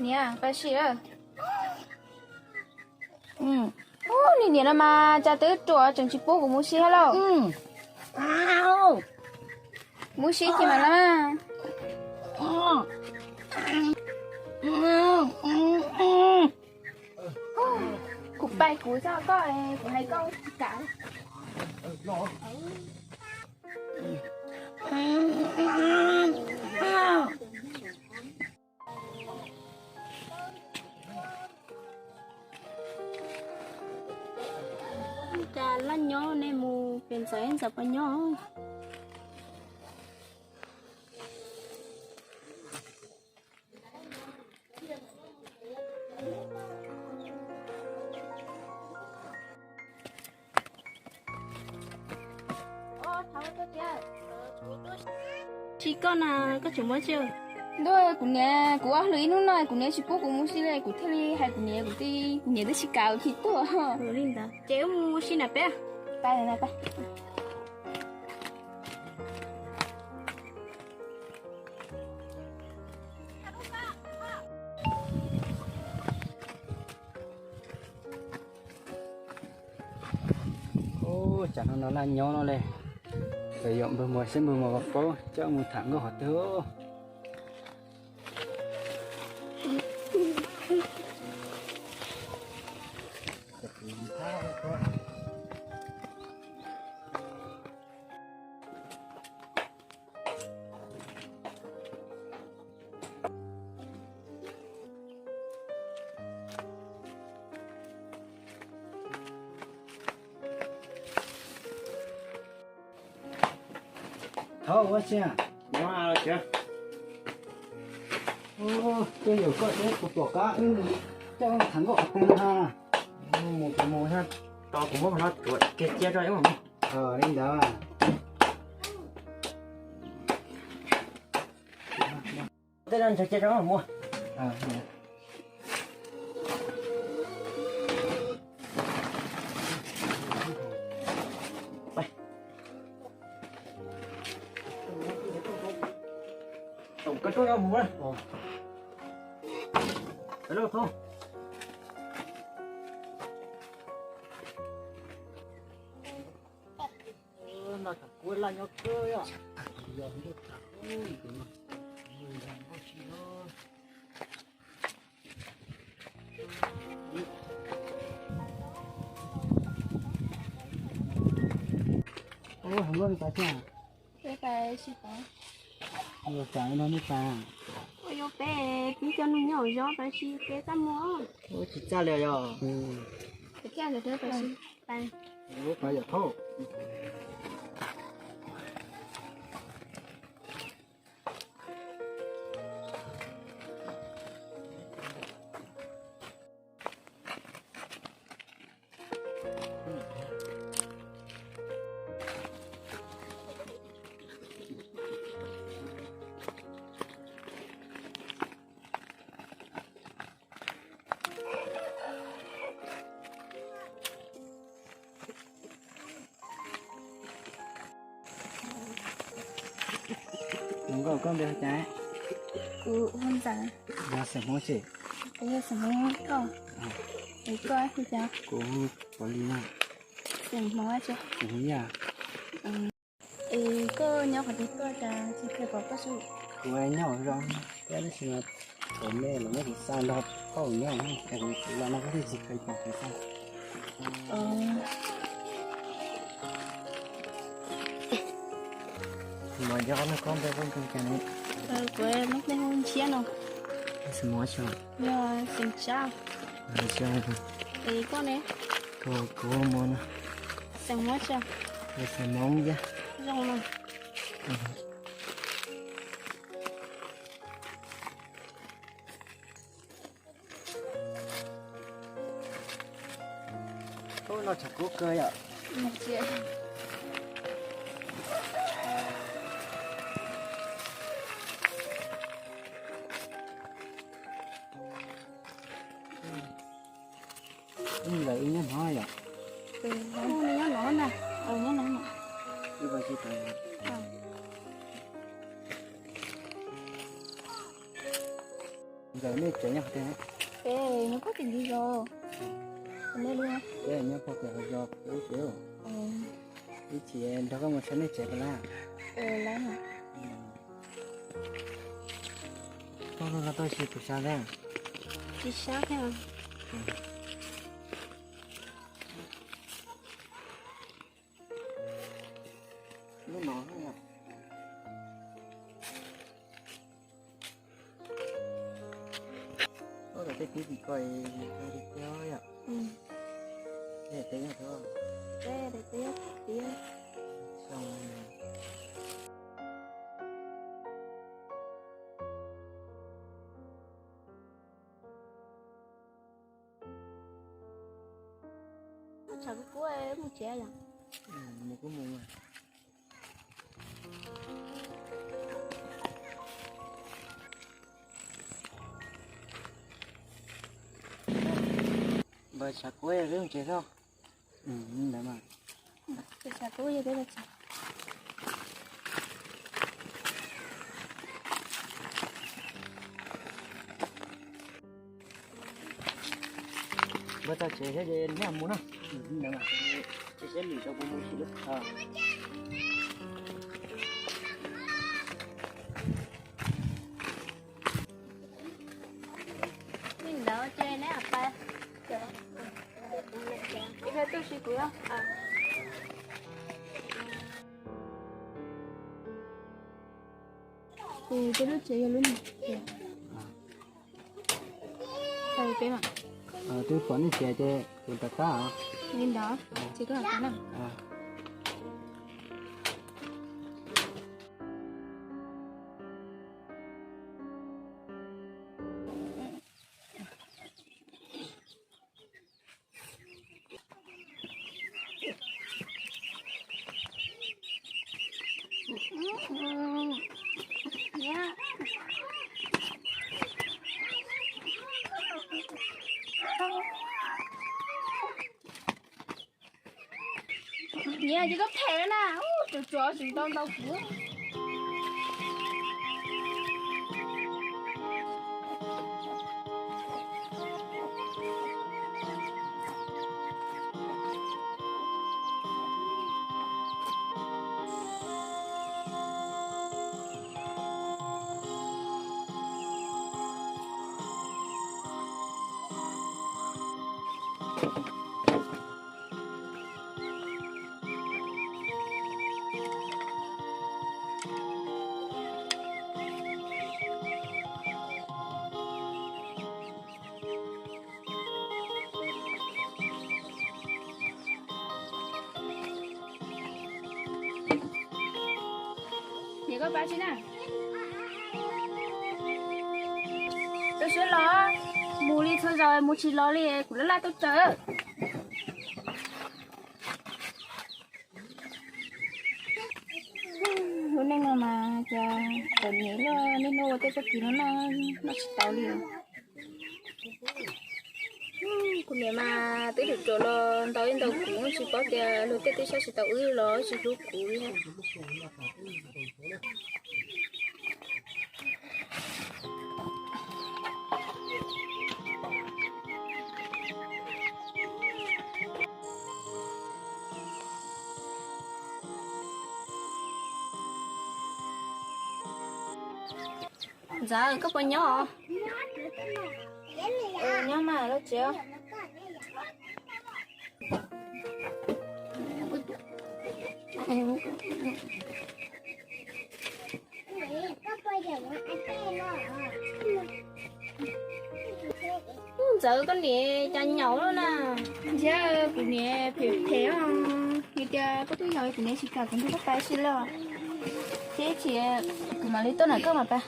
Niam, pab sim. Ub, niag niam no mas cas twb ruam tseem tsis pub kuv mus si thiab lauj. Mus si ces mam los. Kuv pais kuv txog koj, kuv hais koj tsis kam. Cas laj nyob nej mus pem ntxawm ntxawm pos nyob. Tsis koj na, koj tseem muab tsi? Ntuj, kuv niam, kuv ob hlis ib hnub no kuv niam tsis pub kuv mus si li, kuv thiaj li hais kuv niam, kuv tij, kuv niam twb tsis kam, kuv tsis tuaj. Li ntawd ces wb mus si na peb. Pab na pab. Ub, tsam no no laj nyob no li, es yog npawg Muas seb npawg Muas puas paub coj mus tham nkauj qhov twg. Thaub, ua tsi? Twb yog koj thiab kuv pom qab wb coj tham nkauj qhov twg no ha. Mus kuv mus, tos kuv muab qhov no tuav kiag cia rau wb mam mus. Li ntawd. Tej no ntshe cia rau wb mam mus. Tom koj tuaj mus na. No thaum kuv laj nyob kawg yom. Ub, hais nkauj li cas thiab? Peb pais si pab. Ua cas no nej pais? Ua yuav peb pib coj neeg nyob hauv zos pais si peb txaj muag. Ua tsis txaj li yog. Peb txaj li peb pais si. Pais. Ua pais yom thaub. Tus nkauj, koj npe hu cas? Kuv hu Ntxawm. Yog xeem Hmoob tsi? Kuv yog xeem Hmoob Thoj. Es koj hu cas? Kuv hu Pov Lis no. Xeem Hmoob tsi? Xeem Hmoob Yaj. Es koj nyob qhov twg tuaj cas tsis kheev pom koj tsi? Kuv nyob hauv zos thiab, tab sis mas thaum me los muab kuv xa nrog phauj nyob, es kuv los no kuv thiaj tsis kheev pom kuv xwb. Mas yog no koj npe hu cas ne? Kuv muab npe hu Ntshiab no. Xeem Hmoob tsi? Yog xeem Tsab. Es koj ne? Kuv, kuv hu Muas no. Xeem Hmoob tsi? Xeem Hmoob Yaj. Zoo no. Ub, no tshav kub kawg yom. Ib ntawd wb nyob no yom. Nyob no na. Wb pais tsis tau. Ntxawm, nej tsev nyob qhov twg? Peb nyob pem tim ntug zos. Nej li? Peb nyob pem tim zos pem ub tsev. Ib chim nrog koj mus saib nej tsev puas laj. Koj lub no tau siv tus sab thiab? Tsis sab thiab. Lub no yom. Ua tej kwv tij ko li thiab yom. Tej teb nyob thiab. Tshav kub kub mus tsev yom. Mus kuj mus. Npawg, tshav kub peb mus tsev xwb. Ntawd mas. Tshav kub yog peb mus tsev. Npawg, txog tsev thiab ces nej mus na. Ntawd mas. Ces seb lwm zaus kuv mus ib chim lub. Li ntawd ces neb pais. Ib pliag tuaj sib kuv. Kuv tej lub tsev yog lub no. Twb pom nej tsev ces kuv rov qab. Li ntawd ces koj rov qab na. Niam, ces koj phem na, tus tsov tsis tau ntaus kuv. Niam, koj pab tsis na. Koj siab los, mus li txhua zaus mus tsis los li, kuv laj laj tuaj raws. Lub neej no mas cas txom nyem luaj, niaj hnub ua tej txuj kev no noj, noj tsis tau li. Kuv niam mas twb ruam ruam los ntaus ib ntaus kuv, tsis paub tias luag tej twb saib tsis taus wb los tsis hlub kuv li. Ntxawm, koj puas nyob? Nyob mas, koj tsev. Ntxawm, koj niam cas nyaum lawm na. Ntshe kuv niam phem phem os. Yog tias koj twb nyaum kuv niam tsis kam kuv nrog koj pais si lawm. Ces ib chim kuv mam li tuaj na, koj mam pais.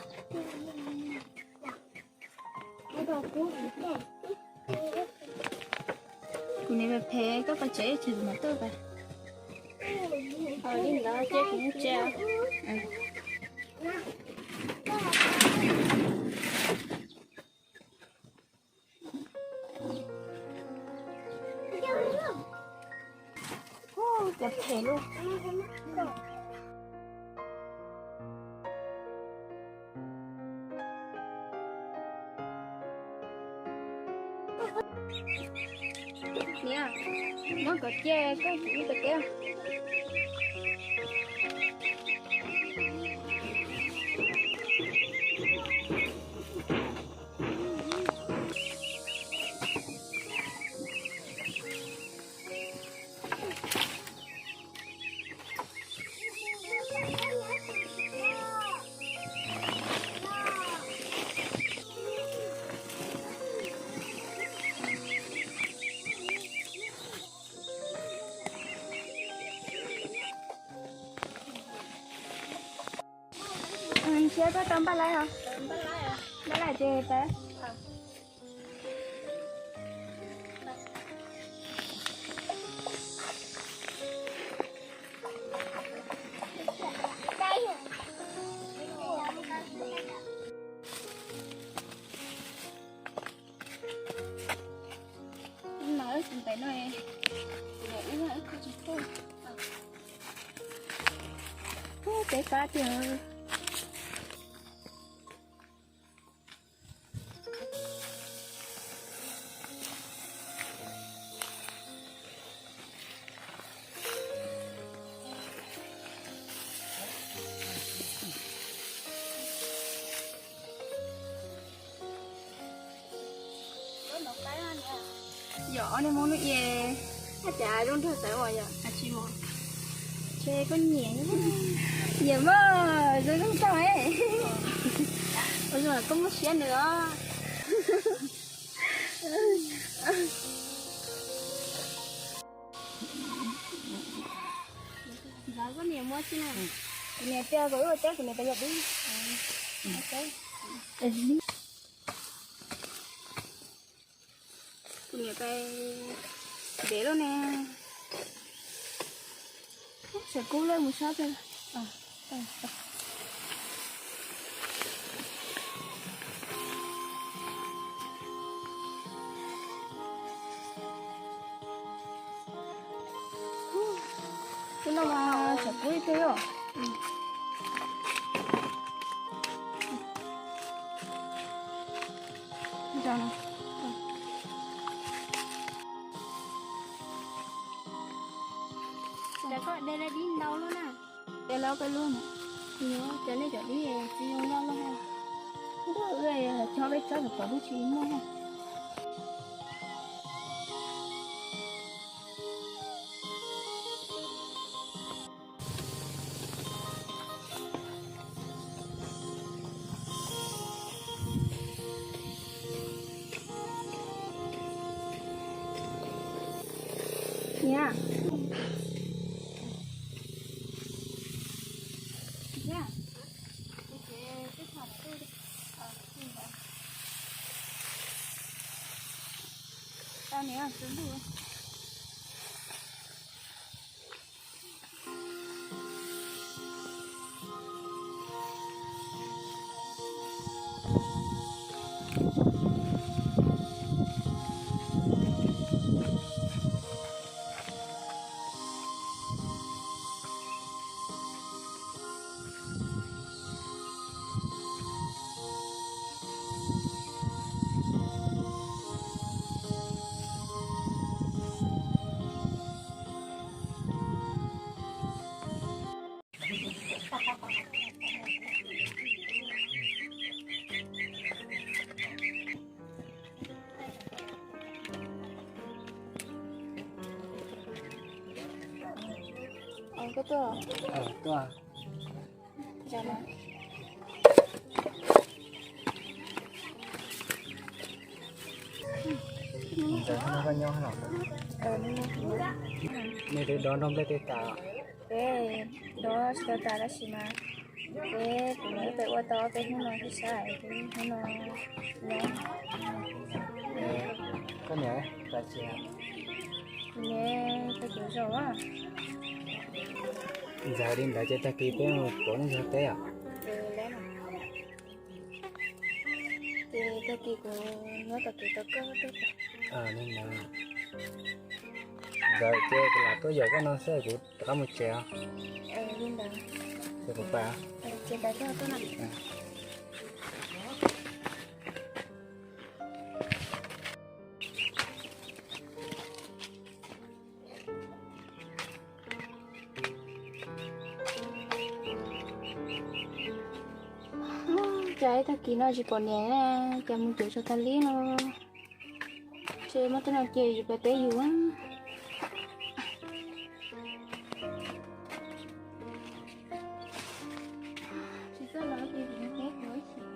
Kuv niam phem phem, koj pais tsev ib chim kuv mam tuaj pais. Li ntawd ces kuv mus tsev. Cov phem lauj. Niam, muab kom cia koj ib kom teb. Ntshe koj tau npaj laib os. Npaj laib ces pab. Mas wb tus ntawm no, tus ntawm wb wb kho tsis tau. Ub, peb kab tiag. Yog ob niag Hmoob lub ie, cas zoo nraug tawv as yom? Tsis, koj nyiam, nyiam mas zoo zoo tag. Ua zoo koj muaj siab nws os. Ntxawm, koj niam muab tsi na? Kuv niam tias kom wb ua teb, kuv niam tias yog dib. Kuv niam pais ntev lawm ne. Tseem kub lawm mus sab pem. Tus no mas tseem kub ib tug os. Ces koj de dib ntau luaj na. De lawm peb lub na. Cov nej cov dib tsis zoo loj loj. Ntuj, wb cog peb tsob tom tom lub tsis muaj. Niam. Niam. Tau niam, tsaus ntuj. Koj tuaj. Tuaj. Ntawd no koj nyob no. Nej twb dob nrog nplej tej tas? Peb dob tsis tau tas tab sis mas peb kuv mus peb ua tau ob peb hnub no thiab sab es peb hnub no nyob. Koj niam, kuv niam tau kuv zaum. Ntxaws li ntawd ces tag kis peb mus pauv nej teb os. Ces tag kis kuv nyob tag kis tau koj tuaj. Li ntawd. Ntxaws ces kuv lam tuaj yaum koj no xwb kuv rov qab mus tsev os. Li ntawd. Ces kuv pais. Ces ntawd koj tuaj na. Cas ib tag kis no tsis pom niam na, cas mus cuav tsov tag li no. Ces muab tej no ces yus pab peb yus. Tsis txawj los ces yus peb kuv ib chim.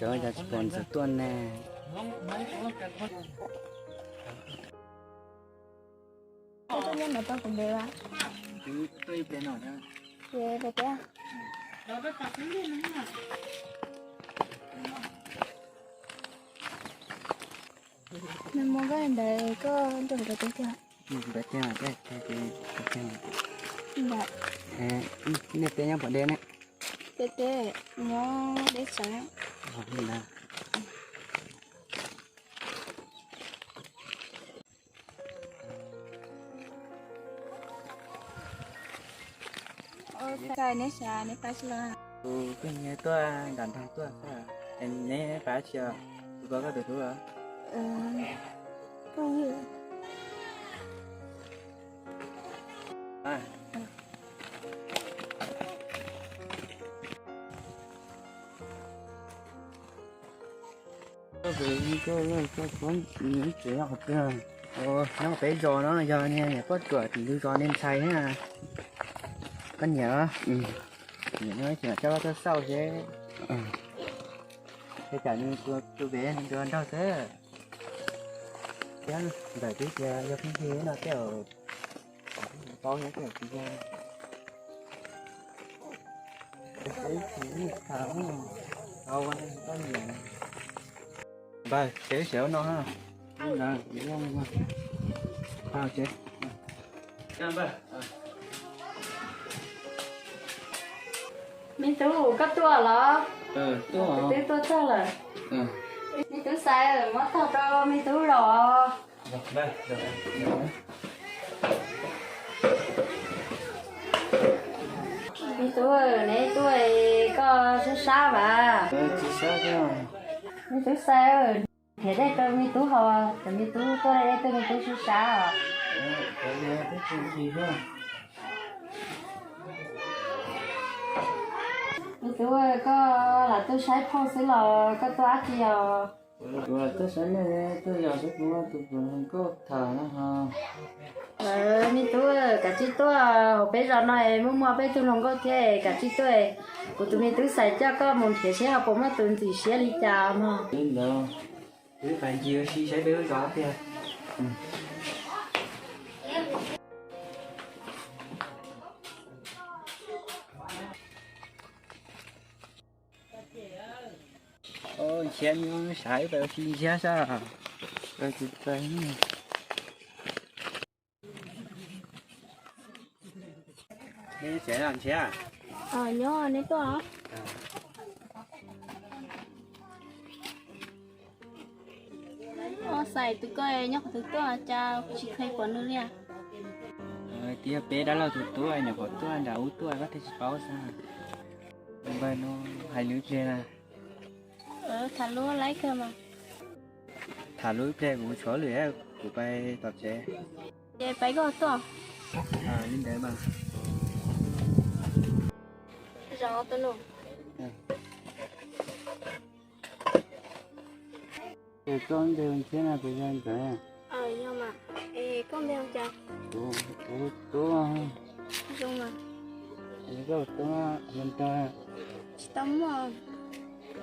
Cov yog tsis pom ntxim tuaj ne. Koj tuaj nyob no tau kuv ntev as. Ces peb tias, nws muaj koj ntawd koj nrog kuv peb tiag. Nej peb nyob pom deb ne? Peb teb nyob deb tsev. Ua cas neb xav neb pab tsi los? Kuv kuj nyiag tuaj nram nroog tuaj xwb. Neb pab tsi os? Kuv kom koj tus hlub os. Nyob peb zos no yog niam poj ruam tim ntug zos niag ntxhais na. Koj niam, niam no tseem coj koj tuaj xauj seb, tej tsam nws tus pem nws tus nraug xwb. Thiab ntawm twb tias yog pheej pheej no tej zaum paub thiab tej zaum tsis yog. Npawg, tsev xyov no ha. Me tub, koj tuaj los? Twb tuaj txog lawm. Me tub Xais, muab tog rau me tub los. Me tub, neb tuaj koj sab sab vas. Me tub Xais, nrhiav dej rau me tub haus, cov me tub tuaj dej tuaj me tub sab sab os. Me tub, koj lam tuaj saib phauj xwb los koj tuaj dab tsi os? Kuv lam tuaj saib nej, tuaj yos xwb, kuv muaj tus hluas nkauj tham no ho. Me tub, kav tsij tuaj, hauv peb zos no es muaj muaj peb tug hluas nkauj thiab, kav tsij tuaj, kuv tus me tub Xais coj koj mus nrhiav seb ho puas muaj tus ntxim siab li cas mog. Li ntawd, wb pais ncig ua si saib peb lub zos tiag. Nrhiav, saib wb pais ua si nrhiav sab. Neb tsev los nrhiav? Nyob, neb tuaj. Xais, tus koj nyob qhov twg tuaj cas kuv tsis kheev pom nws li? Tias peb dab laug tus tub nyuam qhuav tuaj nram ub tuaj koj thiaj tsis paub xwb. Npawg no hais lus ib pliag na. Tham lus laib kawg mas. Tham lus ib pliag kuv tshuav lwm, kuv pais tom tsev. Ces pais koj tuaj. Li ntawd mas. Zoo tus nus. Es koj npe hu ntxhiab no puas yog ntawd? Yog mas. Es koj npe hu cas? Kuv, kuv tub. Zoo mas. Es koj tub hluas nraug? Tsis tau muaj,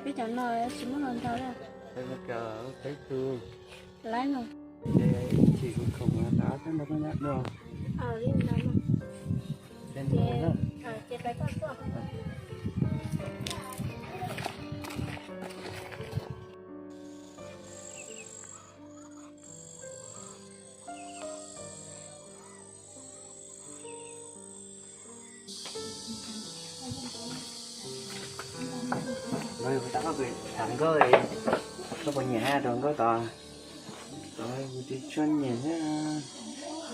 peb cov no tsis muaj hluas nraug li. Peb tug. Lawv no. Ces chim kuv khoom tas xwb nrog koj nyob dua. Li ntawd mas. Ces pais koj tuaj. Tham nkauj, koj puas nyiam rau nkauj tod? Kuv tsis tshua nyiam thiab,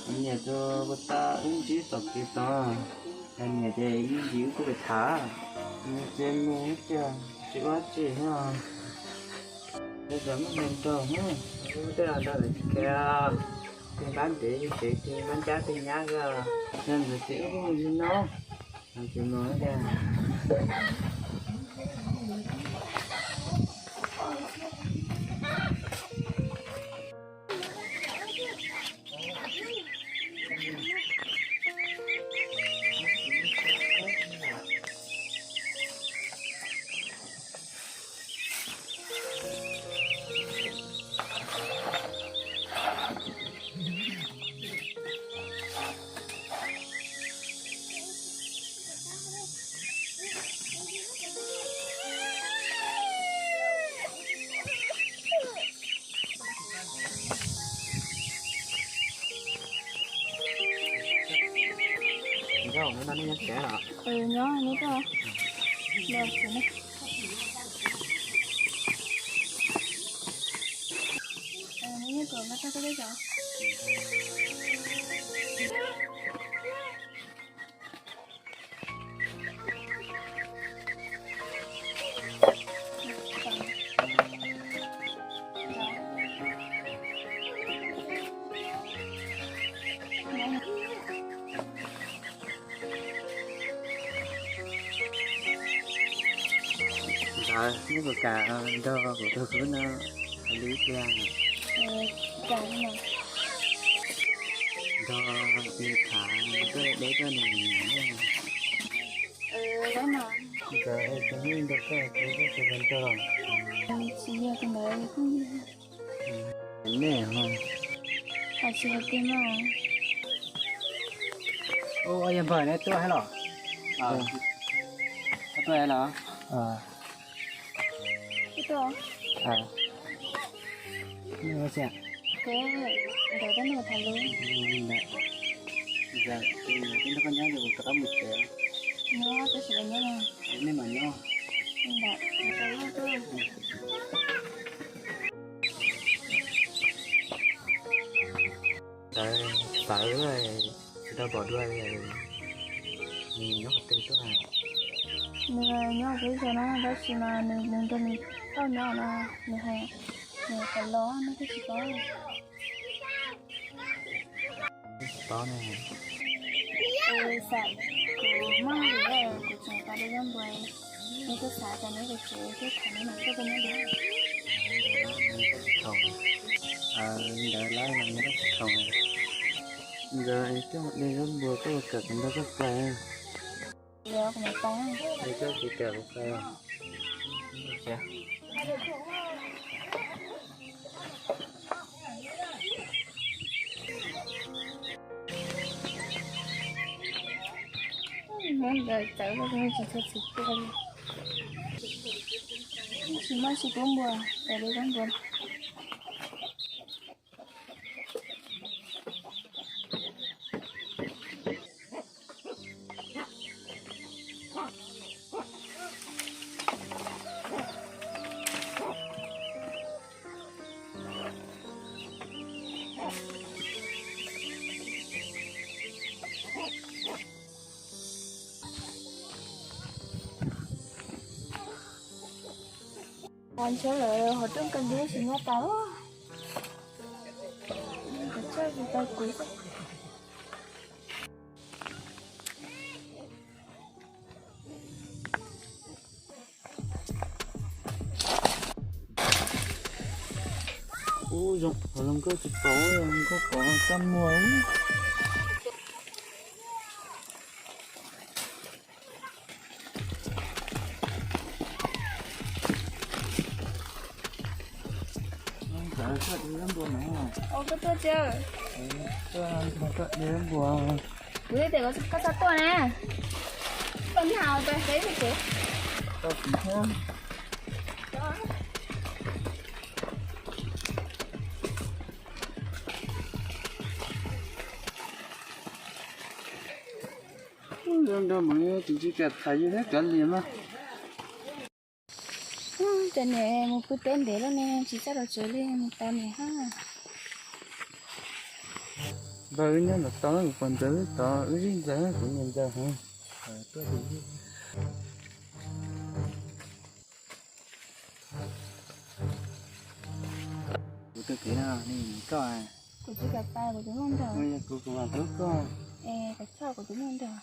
kuv nyiam tus puas ta wb ntsib tom kev tod, yog nyiam ces ib ntsis wb kuj pem tham. Nws ces mus tiag, tsis ua dab tsi thiab. Tej zaum muaj neeg nrog, tej zaum nrog lawv tsis khiav, tej npab ntev tsev, tej npab ncab tej nyab xwb, yog ntawd ces wb kuj mus li no. Ces mus tiag. Nyob neb tuaj, nyob tsev na. Neb nyob tsev no, tag koj teb zos. Ntawd neb puas kam nrog kuv tus hlub no hais lus ib pliag? Nrog nws tham, tuaj deb tuaj nws. Ntawd tus neeg nrog koj hais tias koj tus hluas nraug los? Tsis yog tus ntawd, yog phooj ywg. Nej ho? Tsis hais tiag mas. Ua yog npawg neb tuaj thiab los? Tuaj los? Tuaj. Ntawd tab nws tham lus. Ntawd, ntawd koj nyob ces kuv rov qab mus tsev. Nyob tab sis los nyob no. Nej mam nyob. Ntawd, ntawd. Txawv, txawv, tsis tau pom dua li. Nws nyob qhov twg tuaj? Nws nyob peb zos no tab sis mas nws mus nrog nws phauj nyob no, nws hais, nws hais los no twb tsis paub. Tsis paub ne. Xav kuv muaj hauj lwm, kuv tseem tas li zaub npua, neb twb xav tas neb tus tsev twb tham neb mas tuaj peb nyob dua. Ntawd lawm mas neb tsis khoom. Ntawd coj de zaub npua tuaj kawm kuv nrog koj pais. Koj tsis kawm kuv pais. Muab ntawd txawv los tsis tshua txwm tuaj li. Tsis muaj tsis pub npua, txawv li zaub npua. Qhov ntshe lawv hauv rooj kawg nkaus tsis nyob tas. Kav tsij tsis tau kuv xwb. Ub, zoo, hauv zoo nkauj tsis pom, zoo nkauj pom txaj muag. Koj de zaub npua no. Koj tuaj tsis? Koj de zaub npua. Kuv thiaj tias koj txhob tuaj na. Koj nyob hauv peb peb kuv. Tau kuv thiab. Zoo nraug mas tsis tsis kam tham yus thiab kav liam mas. Cov niam mus pw teb ntev lawm ne, tsis txawj los tsev li, mus tau niam hab. Npawg, wb nyob ntawm tau, kuv pom ntxawg wb tod, wb zib ntxawg, kuv nyiam ntxawg heev. Kuv tus kwv no, nws nyiam koj. Kuv tsis kam pais, kuv tus muaj nraug. Yog kuv, kuv mam hlub koj. Es kav choj, kuv tus muaj nraug.